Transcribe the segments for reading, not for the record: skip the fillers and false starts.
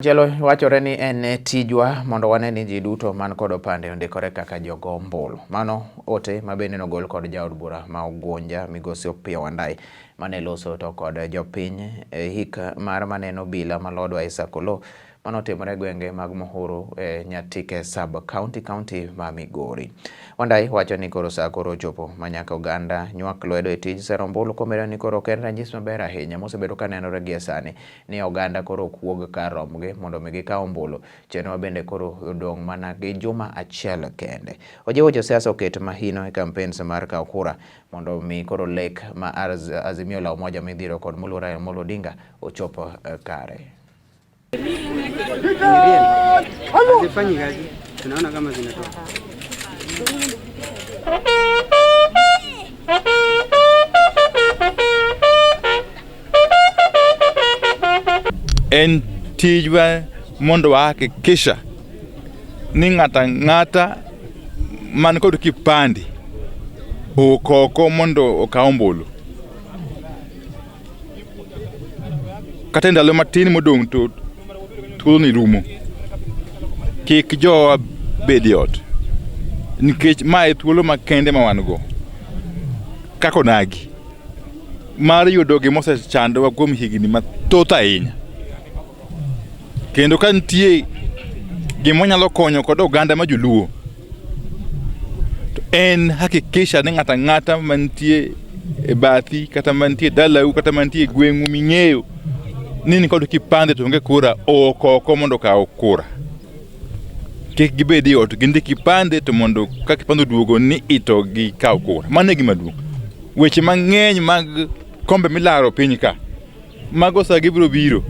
Machielo wachore ni en tijwa mondo wane ni ji duto man kod opande ondikore kaka jogo ombulu. Mano ote ma bende nogol kod jaod bura ma Ugunja migosi Opiyo Wandayi mane loso to kod jopiny e hik mar maneno obila ma Lodwa Isaac Oloo manotimore e gwenge mag Muhuru e Nyatike sub county, county ma Migori. Wandayi wacho ni koro saa koro ochopo ma nyaka oganda nywak lwedo e tij sero ombulu komedo ni koro ok en ranyisi maber ahinya mosebedo ka nenore gie sani ni oganda koro ok wuog kar rombgi mondo mi gikaw ombulu. Chenro bende koro odong' mana gi juma achiel kende. Ojiwo josiasa oket mahino e campaigns mar kawo kura mondo mi koro lek ma Azimio la Umoja midhiro kod moluor Raila Amolo Odinga ochop kare. Hazifanyi kazi, tunaona kama zinatoka. En tijwa mondo wahakikisha ni ng'ato ang'ata man kod kipande owuok oko mondo okaw ombulu. Kata e ndalo matin modong' to thuolo ni rumo. Kik jowa bed e ot nikech ma e thuolo makende ma wan go kaka onagi mar yudo gima osechandowa kuom higni mathoth ahinya. Kendo ka nitie gima wanyalo konyo kod oganda ma joluo to en hakikisha ni ng'ato ang'ata mantie e bathi kata mantie e dalau kata mantie e gweng'u ming'eyo ni nikod kipande to onge kura owuok oko mondo okaw kura. Kik gibed e ot gindik kipande to mondo ka kipande oduogo ni to gikaw kura. Mano e gima duong'. Weche mang'eny mag kombe milaro piny ka mago sa gibiro biro.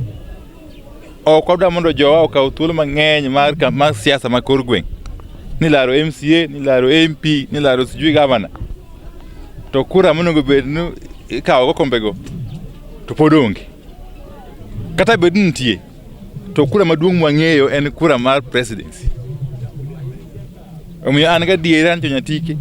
Ok wadwa mondo jowa okaw thuolo mang'eny mar, mar siasa ma kor gweng'. Nilaro MCA, nilaro MP, nilaro sijui gavana. To kura monego bed ni ikawo go kombego to pod onge. Kata bed ni nitie, to kura maduong' mwang'eyo en kura mar presidency. Omiyo an gadiera ni jo Nyatike.